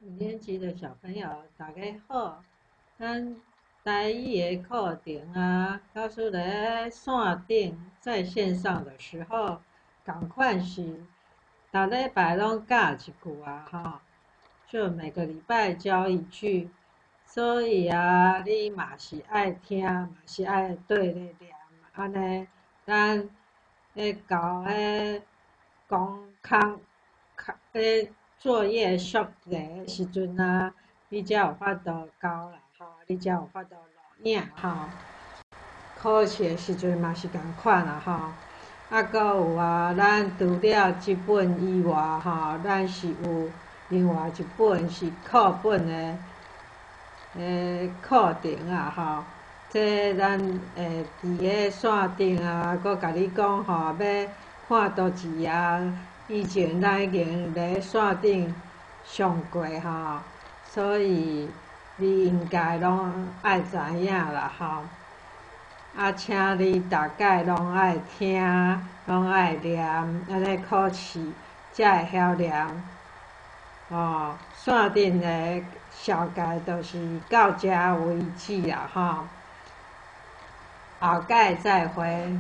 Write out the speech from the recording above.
五年級的小朋友，大家好。咱台語的課程啊，老師咧線頂在線上的時候，仝款是逐禮拜攏教一句啊，吼，就每個禮拜教一句。所以啊，你嘛是愛聽，嘛是愛綴咧念，按呢，咱咧交彼功課，彼作業熟的時陣啊，你才有法度交啦，吼，你才有法度錄影吼。考試的時陣嘛是仝款啦，吼。啊，閣有啊，咱除了這本以外，吼，咱是有另外一本是課本的課程啊，吼。這咱會佇个線頂啊，閣共你講吼，欲看佗一頁，以前咱已經咧線頂上過吼，所以你應該攏愛知影啦，吼。啊，請你逐擺攏愛聽，攏愛念，按呢考試才會曉念。哦，線頂的紹介就是到遮為止啦，吼。後擺再會。